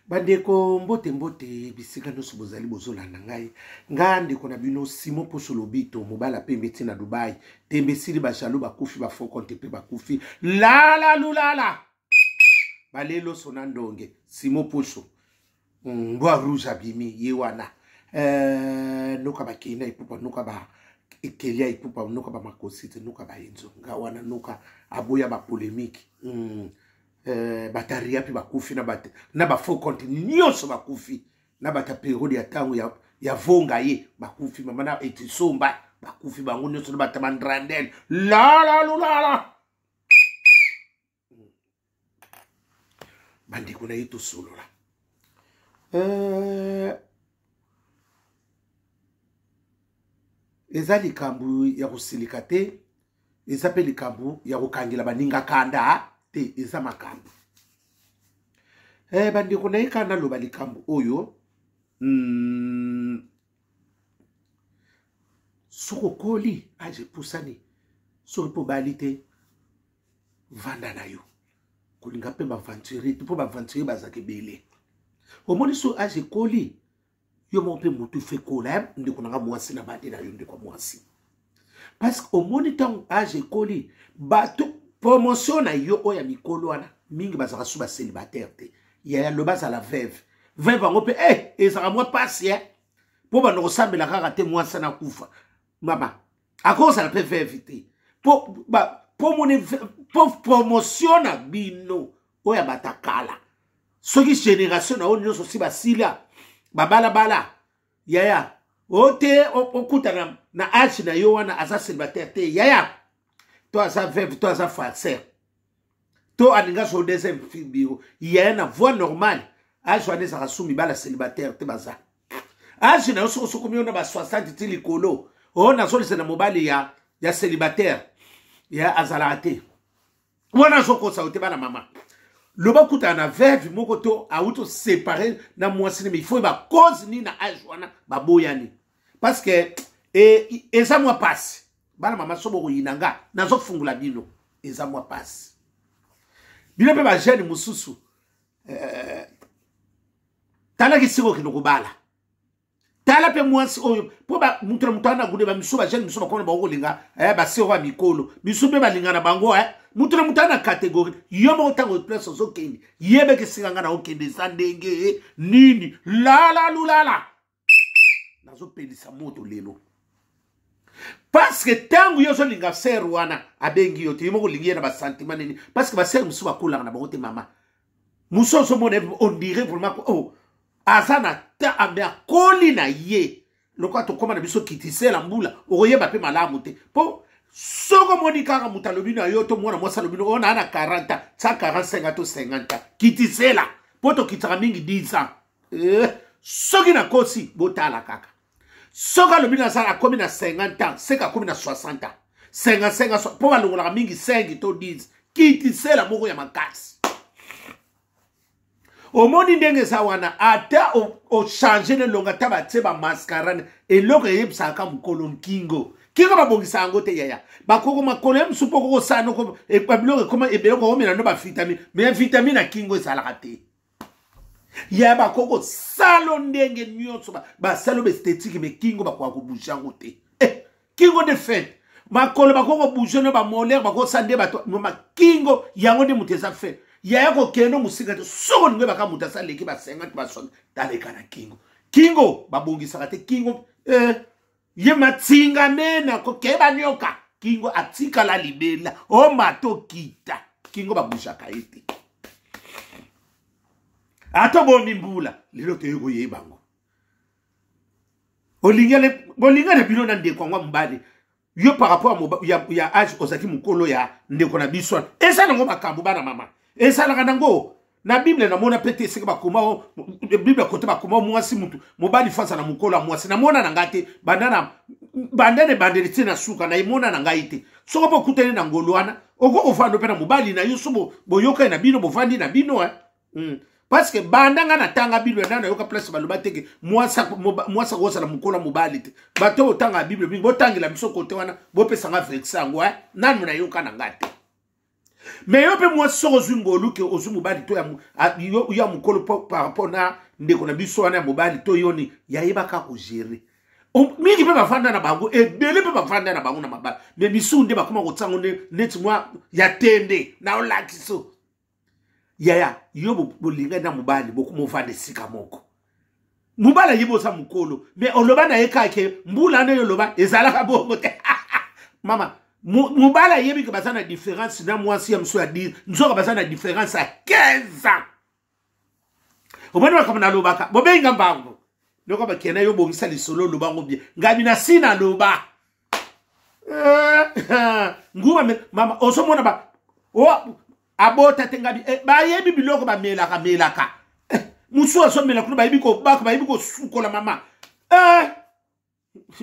Bandeko, mbote mbote bisika nyonso bozali bozolanda ngai. Nga ndeko na bino Simon Poso Lobito, mobala pembe ti na Dubai. Tembe esili, ba jaloux bakufi, ba faux compte mpe bakufi. Lala lulala balelo sona ndonge Simon Poso mbwa rouge abimi ye wana. Noka bakei na epupa, noka ba ekelia epupa, noka ba makosi te, noka ba enzo nga wana, noka aboya ba polémique. Bataria mpe bakufi na ba faux compte nyonso bakufi, na bata periode ya ntango ya vonga ye bakufi, mama na etisomba bakufi bango nyonso, na bata bandrandel lala lulala. Bandeko na ye tosolola. Eza likambo ya kosilika te, eza mpe likambo ya kokangela baninga kanda te, eza makambo. Bandeko na ye, kaka naloba likambo oyo. Soki okoli, age epusani, soki mpo obali te, vanda na yo, kolinga mpe baaventurier te, mpo baaventurier bazalaka ebele. Omoni, so age ekoli, yo moko mpe motu fekola. Ndeko na nga mwasi, na bandi na yo, ndeko mwasi, parce que omoni, ntango age ekoli, bato promotion na yo oyo ya mikolo wana mingi bazalaka su bacélibataire te. Yaya, loba azala veuve. Veuve yango mpe ezalaka mwa pasi, mpo bando kosambela kaka te mwasi na kufa. Mama akozala mpe veuve te, mpo promotion na bino oyo ya batakala, soki génération na oyo nyonso si basila babalabala, yaya, o te okutana na age na yo wana aza célibataire te, yaya, to aza veuve, to aza farceur, to alinga so deuxième fille biro. Yaya, na voie normale, age wana ezalaka su mibala célibataire te. Baza age na yo, soki osokomi yo na ba 60 ti likolo, oyo nazolisa na mobali ya célibataire ya azalaka te wana, azokosa yo te. Bana mama, loba kutana na veuve moko to awuti oséparer na mwasi nini, il faut yeba cause nini na age wana baboyani, parce que eza mwa pasi. Bana mama, so bokoyina nga, nazofungola bino, eza mwa pasi. Bino mpe bajeune mosusu, talaki sika okende kobala, tala mpe mwasi oyo, mpo moto na moto ana gude. Bamisu bajeune misu bakona bango kolinga basero ya mikolo, misu mpe balinga na bango. Moto na moto ana catégorie. Yo moko, ntango place ozokende, yebeke esika nga na okende eza ndenge nini. Lala lulala, nazopelisa moto lelo, parce que ntango yo ozolinga sere wana, abengi yo te, yo moko olingi ye na basentiment nini? Parce que basere mosusu bakolaka na bango te. Mama mosusu ozomona, on dirait vraiment, oh, aza na ta ambe akoli na ye lokola tokóma na biso kitisela mbula, okoyeba mpe malamu te. Mpo soki omoni kaka moto alobi na yo, to mwana mwasi alobi oyo naa na 40 ans, tia 45 to 50 ans, kitisela, mpo tokitaka mingi 10 ans. Soki nakosi, botala kaka. Soki alobi nazala akomi na 50 ans, seka akomi na 60 ans, 55, mpo balongolaka mingi 5 to 10. Kitisela moko ya makasi. Omoni ndenge eza wana, ata ochange nelonga, ata batie bamascara, eloko eyebisaka mokolo nkingo. Kingo babongisa yango te, yaya. Bakoko makolo ya mosusu mpo kokosala noko biloko ekoma ebele, kokomela no bavitamine, mais vitamine na kingo ezalaka te. Ya bakoko salo ndenge nyonso basalo baesthétique, mais kingo bakoka kobouge yango te. Kingo nde fete. Makolo bakoki kobouge no bamolaire, bakosala nde bato makingo yango nde moto eza fe. Yaya, kokende mosika te. Soki olingi oyebaka moto asaleki ba 50, ba 60, taleka na kingo. Kingo babongisaka te. Kingo ye matsinga mena kokeba nyoka, kingo atikala libela omata okita, kingo babougeaka ye te. Ata bomi mbula lelo, toyei koyeba yango. Bolinga na bino na ndeko yango ya mobali, yo par rapport ya age ozalaki mokolo ya ndeko na biso wana, eza nango makambo. Bana mama, ezalaka nango na Bible, namona mpe te esika bakoma Bible kote bakoma mwasi mutu mobali fasa na mokolo ya mwasi. Namona na ngai te, banda na banda na ebandeli ti na suka, na emona na ngai te. Soko mpo okutani na ngolu wana, okoki kovanda mpe na mobali na yo, so boyokani na bino, bovandi na bino. Parce que banda nga natanga Bible, nda nayoka place baloba teke mwasi akozala mokolo ya mobali te. Bato oyo otanga Bible mingi, botangela biso kote wana, bopesanga verset yango. Nanu nayoka na nga te. Mais yo mpe mwasi, soki ozwi ngolu ke ozwi mobali to ya mokolo par rapport na ndeko na biso wana ya mobali to yoni, yayebaka kogérer. Mingi mpe bavanda na bango, ebele mpe bavanda na bango na mabala, mais misusu nde bakoma kotiango neti mwa ya tende na olakiso. Yaya, yo bolingani na mobali, bokoma ovanda esika moko. Mobali ayebi oza mokolo, mais oloba na ye kaka ke mbula wana yo oloba ezalaka bongo te. Mama, mobali ayebi ke baza na différence na mwasi ya mosu ya 10, nzoka baza na différence ya 15 ans. Omoni makambo nalobaka, bobenga mbango ndoko bakenda yo bongisa lisolo, olobango bien. Ngabi na si naloba nguba. Mama, ozomona ba abota te. Ngabi bayebi biloko bamelaka melaka, mosu azomela kuna, bayebi kobaka, bayebi kosukola. Mama,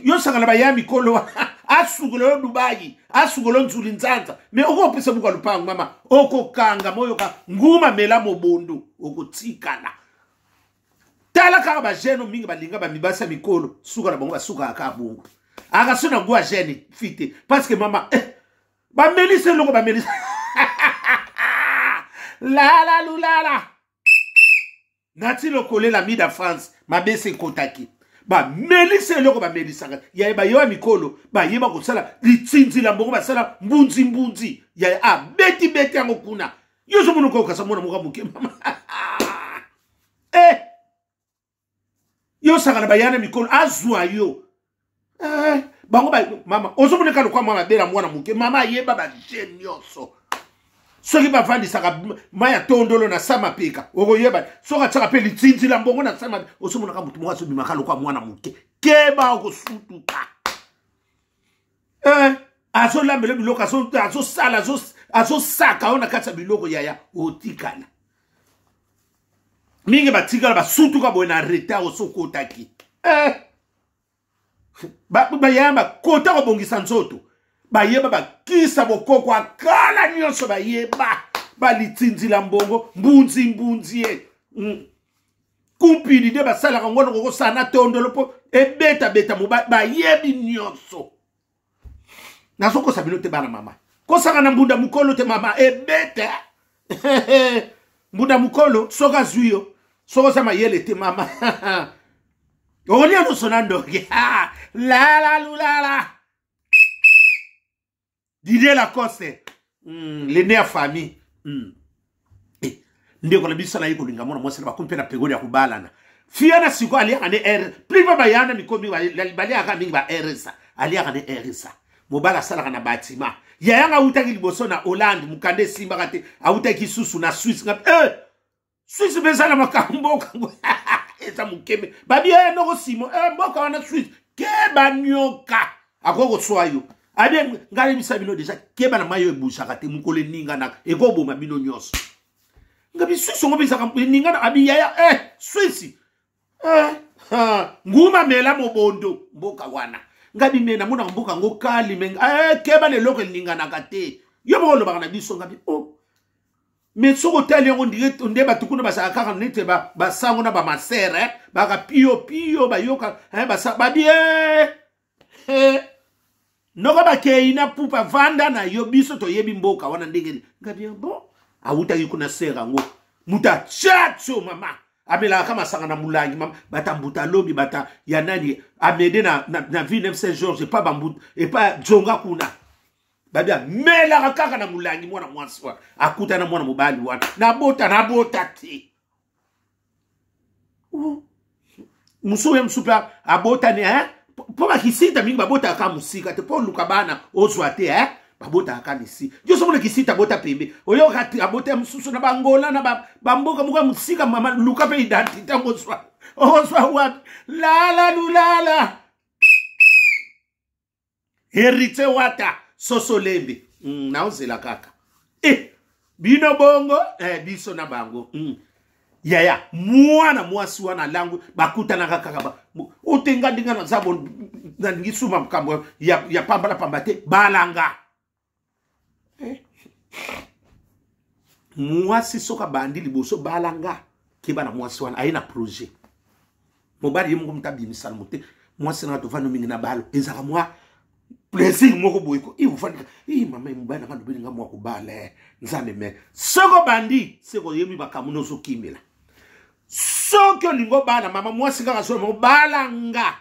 yo sangana baya mikolo, asukola yo Dubai, asukola yo nzuli nzanza, mais okopesa buka lupango. Mama, okokanga moyoka nguma mela mobondo, okotikala. Tala kaka bajeune mingi balinga bamibasi ya mikolo, suka na bango basukaka kaka bongo. Akaso na gwa jeune fille te, parce que mama, bamelisa eloko, bamelisa lala lulala nati lokolela mida France mabesi ekotaki, bamelisa eloko bamelisaka. Yaye, bayewa mikolo bayeba kosala litsinzila mbongo, basala mbunzi-mbunzi. Yaye, abeti-beti yango kuna, yo ozomona okokasa mwana moko moke. Mama, yo osaka na bayana mikolo, azwa yo bango mama, ozomona kaka lokwa mwa mabela mwana moke. Mama, ayeba bajeune nyonso. Soki bavandisaka mai ya tondolo na sa mapeka, okoyeba. Soki atiaka mpe litsinzila mbongo na sa mapeka, ozomonaka motu moko azobimaka lokwa mwana moke. Keba, okosutuka. Azolambela biloko, azosala, azosaka oyo na kati ya biloko. Yaya, otikala mingi, batikala basutuka boye na retard. Osokotaki bayaya bakota kobongisa nzoto, bayeba bakisa bokoko akala nyonso, bayeba balitsinzila mbongo mbunzi mbunzi ye. Kumpili nde basalaka ngo na kokosala na tondolo mpo ebetabeta mobali, bayebi nyonso. Nazokosa bino te, bana mama, kosaka na mbunda mokolo te. Mama, ebeta mbunda mokolo, soki azwi yo, soki oza mayele te, mama, okolia nyonso na ndoki. Lala lulala Didier Lacoste, l'aîné ya famille. Ndeko na biso naye kolinga mwana mwasi na bakomi mpe na pegoli ya kobalana. Fia na sikoyo aliaka ne r plus mpe bayana mikomi baliaka mingi ba rsa, aliaka ne rsa. Mobali asalaka na batima. Yayanga awutaki liboso na Hollande, mokanda esimbaka te, awutaki susu na Swisse. Nga Swisse mpe eza na makambo, mboka eza mokeme. Babi noko simo mboka wana Swisse, keba nyoka akoki koswa yo. Abi ngai nayebisa bino déjà, keba na mai oyo ebusaka te, mokolo eninganaka ekoboma bino nyonso. Ngabi Swisse ngo mpe eningana. Abi yaya, Swisse, nguma mela mobondo, mboka wana. Ngabi me namonaka mboka yango kalime. Keba na eloko eninganaka te, yo moko olobaka na biso. Ngabi oh, mais soki otali yango nde bato kuna bazalaka kaka neti basango na bamasere, baka pio pio bayoka babi noko bakei na pupa vanda na yo, biso toyebi mboka wana ndenge. Ngabi bon, awutaki kuna sere yango, moto atiatio. Mama, amelaka masanga na molangi. Mama, bata mbuta lobi, bata ya nani amede na ville Saint Georges, epa bambuta, epa jonga kuna, babi amelaka kaka na molangi. Mwana mwasi wana akutana mwana mobali wana, nabota nabota te. Mosusu ye mosusu mpe abotani mpo bakisita mingi babotaka mosika te, mpo oluka bana ozwa te, babotaka misi nyonso. Mona kisita abota pembe, oyoka abota mosusu na bangola na bamboka moko ya mosika. Mama, luka mpe identité yango, ozwa ozwa wapi? Lala lulala Héritier Wata soso lembe, naozela kaka bino bongo, biso na bango. Yaya, mwana mwasi wana langu bakutanaka kaka otenga ndinga naza nalingi suma makambo ya pamba na pamba te, balanga Mwasi soki abandi liboso balanga, keba na mwasi wana, aye na projet. Mobali ye moko moto abimisana mote. Mwasi nanga tovanda mingi na balo, ezalaka mwa Plaisir moko boye ko ofandi i mama mobali nanga alobeli nga mwa kobala eh. Nzambe me soki obandi seko oyebi makambo nyonso okimela. Soki olingi obala mama mwasi kaka soki obala nga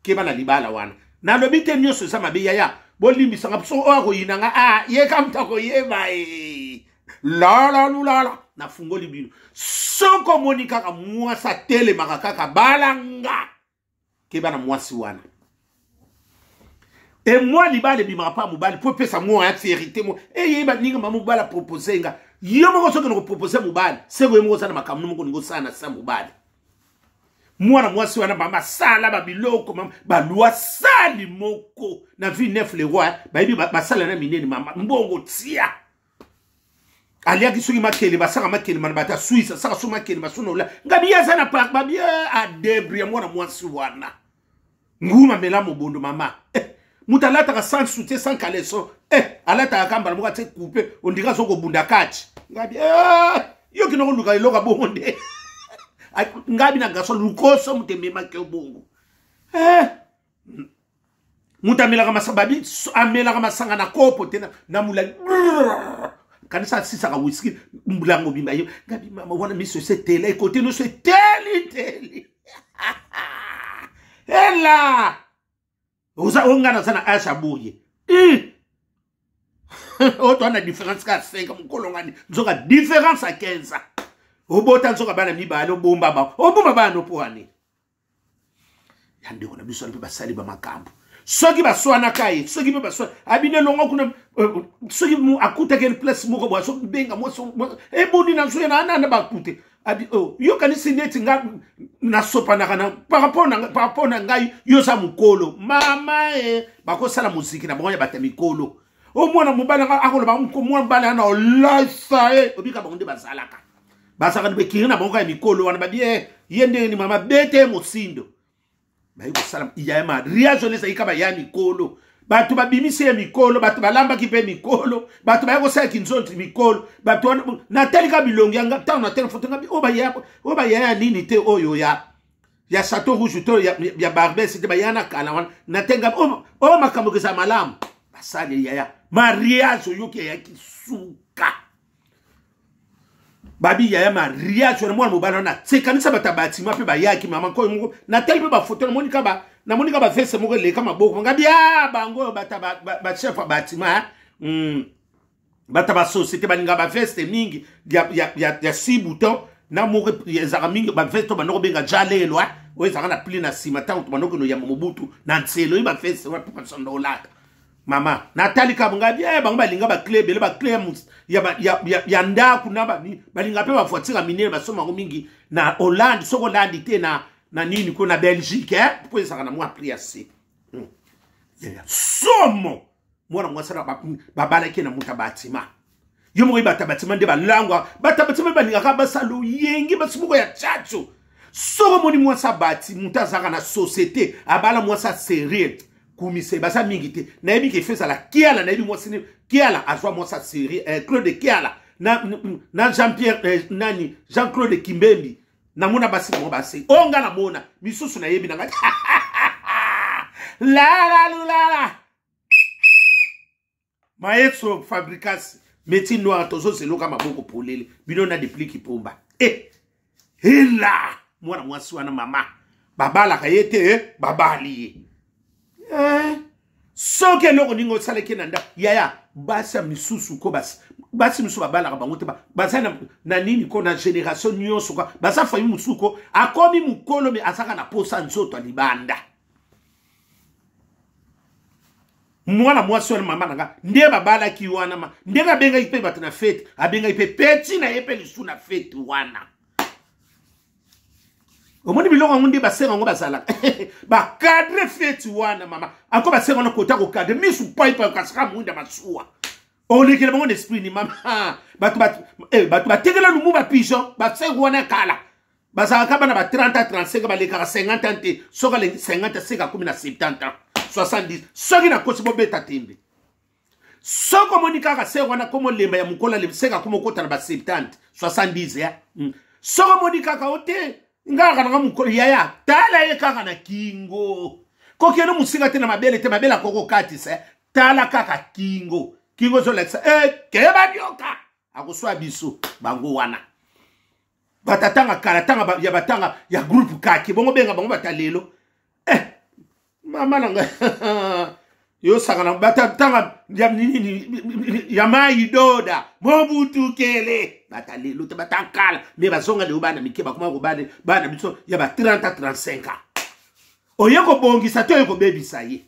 keba na libala wana. Nalobi te nyonso eza mabe yaya, bolimbisanga so oyo akoyina nga a ye ka moto akoyeba e lala lulala nafungoli bino. Soki omoni kaka mwasi atelemaka kaka bala nga, keba na mwasi wana. E mwa libala ebimaka mpa mobali mpo epesa mwa ya fierité mo eyeba ninga mama mobali apropose nga. Yo moko soki nakopropose mobali, seko yo moko oza na makambo moko olingi osala na sa mobali. Mwana mwasi wana mama sala babiloko mama balwa sali moko na vie neuf le roi bayebi basala na minene mama mbongo tia aliaki soki makele basaka makelema na bato ya Suisse asaka soki makelema so na ola ngabi ye aza na park babi adebri ya mwana mwasi wana nguma mela mobondo mama eh, moto alataka sans soutien sans caleçon eh, alataka kambala moko atie coupe ondika azo kobunda kati ngabi eh, yo kina koluka eloko ya bongo nde ngabi na garçon lukoso moto ememaki yo bongo eh. Moto amelaka masanga babi amelaka masanga na kopo te na molai kanisa asisaka whisky mbulango mobimba yo ngabi mama wana miso esi etela ekote nyonso eteli teli ela oza oyo ngai naza na age ya boye oyo toa na différence ka 5 mokolo ngani nzoka différence ya 15 ans obota nzoka bana mibale obomba bango obomba bana no mpo ani ya ndeko na biso wana mpe basali bamakambo soki baswanaka ye soki mpe baswana abino elongo kuna euh, soki akutaki ele place moko boye azobenga mwasi eboni na nzoya na anana bakute abi oh, yokanisi neti nga nasopanaka na par rapport na ngai yo oza mokolo mama e bakosala moziki na bango ya bato ya mikolo o mwana mobali akoloba mwana mobali ana olasa ye obika bango nde bazalaka bazalaka na bekiri na bango ya mikolo wana babi eh, ye ndenge ni mama bete mosindo baye kosala ya mariage wana ezalaki kaka ya mikolo bato babimisi ye mikolo bato balambaki mpe mikolo bato baye kosala kinzonzi mikolo bato wana natali ka bilongi yanga ntango natali foto ngabi oyo baya ya nini te oyo ya ya Chateau Rouge to ya, ya Barbes te baya na kala wana natenga oyo makambo kozala malamu basali yaya mariage oyoki eyaki suka babi yaya mariage wana mwana mobali wana sekanisa bato ya batima mpe bayaki mama nkoyo moko natali mpe bafoto namoni ka bavese moko eleka maboko ngabi a bango oyo bato bachef ya batima bato ya basociété balinga baveste mingi ya, ya, ya, ya si bouton na moko ezalaka mingi baveste oyo banda kobenga jalelo oyo ezalaka na pli na nsima ntango tobanda kokende oyamba Mobutu na nselo oyo baveste wana mpo basanda olata mama natali kabo ngai bien bango balinga baclé ebele baclé ya, ya, ya, ya, ya ndako na balinga mpe bavoiture ya minene basomba yango mingi na Hollande soki Hollande te na, na nini ko na Belgique eh? mpo ezalaka na mwa prix ya se Yeah. Somo mwana mwasi wana babalaki na moto ya batima yo moko bato ya batima nde balangwa bato ya batima balingaka basala oyengi basi moko ya tchatcho soki omoni mwasi abati moto azalaka na société abala mwasi aserie kumise baza mingi te nayebi ke efe ezala Kiala nayebi mwasi nini Kiala azwa mwasi aserie eh, Claude Kiala na, na Jean Pierre eh, nani Jean Claude Kimbembi namona basi bango basi oyo nga namona misusu nayebi na ngai lalalulala maestro Fabricas métier noir tozozeloka maboko polele bino na Depliki Pomba e ela mwana mwasi wana mama babalaka ye te eh, babali ye eh. Soki eloko ningi osalaki na ndako yaya basi ya misusu ko basi basi misusu babalaka bango te baza na, na nini ko na génération nyonso ka baza famille mosusu ko akomi mokolo me azaka na posa nzoto ya libanda mwana mwasi wana mama na nga nde babalaki wana ma ndenge abengaki mpe bato na fete abengaki mpe peti na ye mpe lisu na fete wana omoni biloko yango nde basenga yango bazalaka bacadre feti wana mama ako basenga wana kota kokadre misu paipai okasaka mwinda masuwa olekela bango na esprit ni mama bato eh, batekela lumu bapigeon basenga wana kala bazalaka bana ba 30 ans 35 balekaka 50 ans te soki alengi 50 seka akomi na 70 ans 70 soki nakosi bobeta tembe soki omoni kaka se wana komo lemba ya mokolo alemba seka akoma okota na ba 70 70 ya Soki omoni kaka o te ngaka nanga mokolo yaya tala ye kaka na kingo. Kokende mosika te na mabele te, mabele akoki kokatisa. Tala kaka kingo, kingo ezolakisa keba nyoka akoswa biso bango wana. Batatanga kala tanga ya batanga ya groupe kaki bongo benga bango bata lelo. Mama na ngai yosaka na batanga ya nini ya mai doda mobutukele bata lelo te bata kala me bazonga lelo bana mike bakoma kobana bana biso ya ba 30 a 35 ans. Oye kobongisa to oye kobebisa ye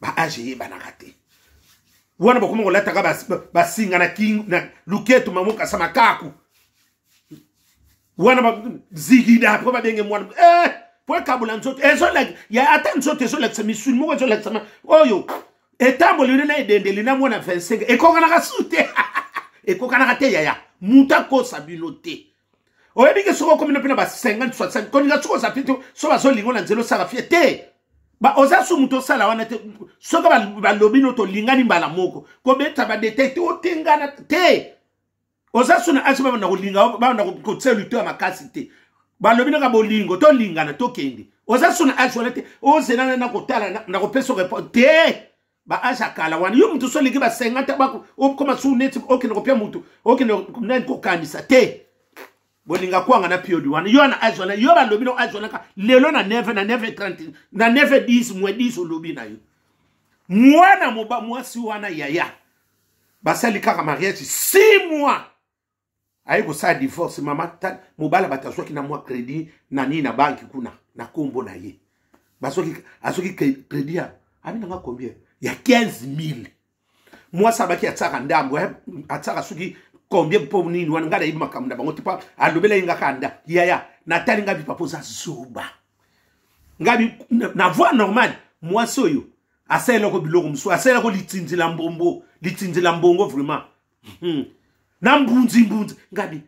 ba age eyebanaka te. Wana bakoma kolataka basinga na king na luketu mamokasa makaku wana zigida po babenge mwana po ekabula nzoto ezolakisa ya ata nzoto ezolakisa misuni moko ezolakisa oyo etamboli na edendeli na mwana 25 ekokanaka su te. Ekokanaka te yaya, moto akosa bino te. Oyebi ke soki okomi na mpe na ba 50 60 kolinga soki oza te so bazolingo na nzela osala fie te. Ba oza su moto osala wana te. Soki balobi no tolingani mbala moko kobeta badetail te, otengana te. Oza su na age babanda kolinga, babanda kotia lito ya makasi te. Balobi naka bolingo tolingana tokende. Oza su na age wana te, ozelana na kotala na kopesa réponse te. Ba age ya kala wana yo moto so oleki ba 50 okoma su neti okende kopia moto okende nani kokanisa te. Bolinga kwanga na piodi wana yo na age wana yo balobi no age wana ka lelo na 9 na 9:30 na 9:10 moins 10 olobi na yo mwana moba mwasi wana yaya basali kaka mariage 6 mois aye kosala divorce. Mama mobala bato azwaki na mwa crédit na nini na banki kuna na kombo na ye, azwaki crédit ya abi nanga combien ya 15 000. Mwasi abaki atiaka ndambo, atiaka soki combien mpo nini wana ngai nayebi makambo na bango te mpo alobela ye ngaka nda yaya natali ngai papa oza zoba ngai na voie normale. Mwasi oyo asalelako biloko mosusu, asalelako litindila mbombo, litindila mbongo vraiment. Na mbunzi mbunzi ngabi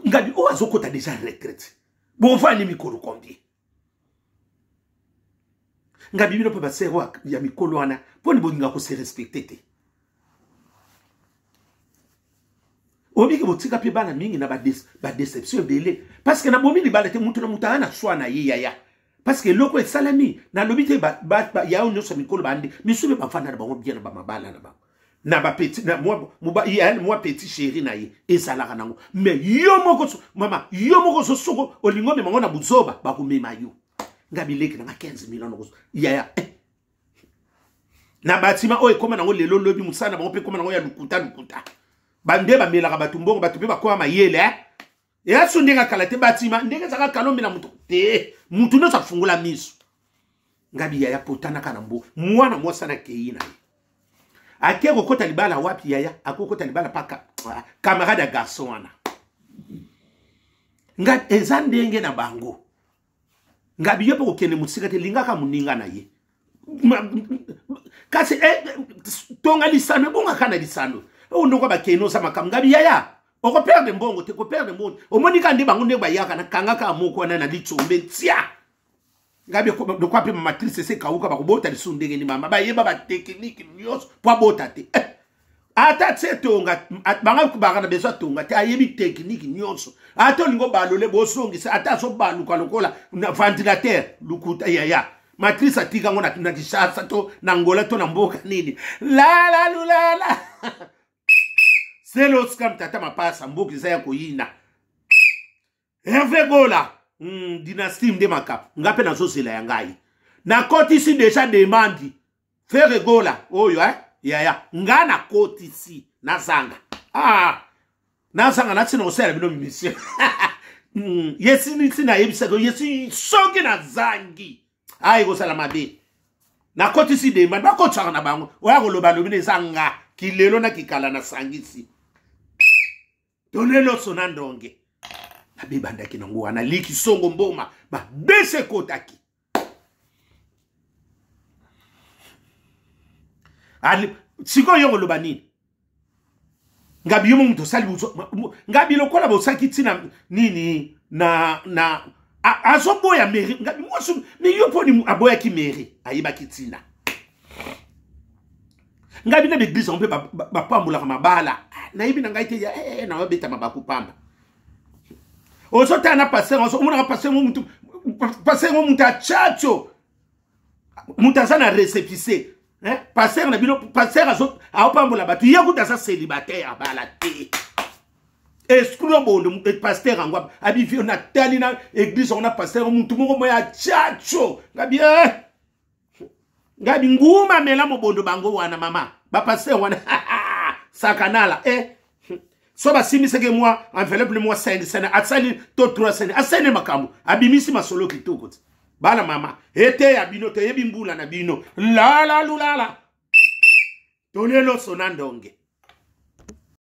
ngabi oyo azokota déjà retraite bovandi mikolo combien ngabi bino mpe basero ya mikolo wana mponi bolinga kose respecte te. Obiki botika mpe bana mingi na badeception ebele parce que nabomi libala te. Mutu na mutu aya na swa na ye yaya, parce que eloko esalami nalobi te yayo nyonso mikolo bande misu mpe bafanda na bango bien na bamabala na bango na bapetit na mwa petit chéri na ye ezalaka nango. Mais yo moko mama yo moko so soko olingi omema ngo na buzoba bakomema yo nga bileki nanga 15 millions yaya na batima oyo ekóma nango lelo lobi mosala na bango mpe ekóma nango ya lukuta lukuta bande bamelaka bato mbongo bato mpe bakóma mayele eyaso ndenge akala te batima ndenge ezalaka kala omela moto te motu nyonso afungola miso ngabi yaya potanaka na mbo mwana mwasi ana akei na ye ake kokota libala wapi yaya akokota libala pa camarade ya garçon wana nga eza ndenge na bango ngabi yo mpe kokende mosika te lingaka moninga na ye kasi tonga lisano ebongaka na lisano oyo ndoko bakende oza makambo ngabi yaya okoperde mbongo te koperde mbongo omoni kaka nde bango nde bayaka na kangaka moko wana na litsombe ntia ngabi lokwa mpe mamatrice ese ekauka bakobota lisusu ndenge nini mama bayeba batekinike nyonso mpo abota te ata tie tonga banga baka na besoin tonga te ayebi technique nyonso ata olingo balole bosongisa ata azobaluka lokola na ventilateur lukuta yaya matrice atika yango na Kinshasa to na Angola to na mboka nini lala lulala selo scam tata mapasa mboka eza ya koyina Hervé Gola dynastie nde makambo nga mpe nazozela ya ngai nakotisi deja demande Ferre Gola oyo yaya nga nakotisi nazanga nazanga natina kosala bino mission yesi nisi nayebisaka yesi soki nazangi ayi kosala mabe nakotisi demande bakotisaka na bango oya koloba lobi na eza nga kilelo na kikala nasangisi tolelo so na ndonge nabebandaki nango wana liki songo mboma babese ekotaki sikoyo yo koloba nini ngabi yo moto osali ngabi lokola bosaki ntina nini na azoboya mairie ngabi mwasi me yo mponi aboyaki mairie ayebaki ntina ngabi na baeglise yango mpe bapambolaka mabala nayebi na ngai te na babetama bakopamba ozotala na paster omonaka paster ngo mutu paster ngo mutu achacho. Moto aza na récépissé, hein? Pasteur na bino, pasteur aopambola bato, ye kuta aza célibataire, abala te. Escroc bondo pasteur yango abivi natali na église yango na pasteur mutu moko moya achacho ngabi eh! Ngabi nguma mela mobondo bango wana mama bapasteur wana sakanala eh! So basimisaki mwa enveloppe mwa 5 sene asali to 3 sene asene makambo abimisi masolo kitoko ti bana mama eteya bino toyebi mbula na bino lala lulala tolie loso na ndonge.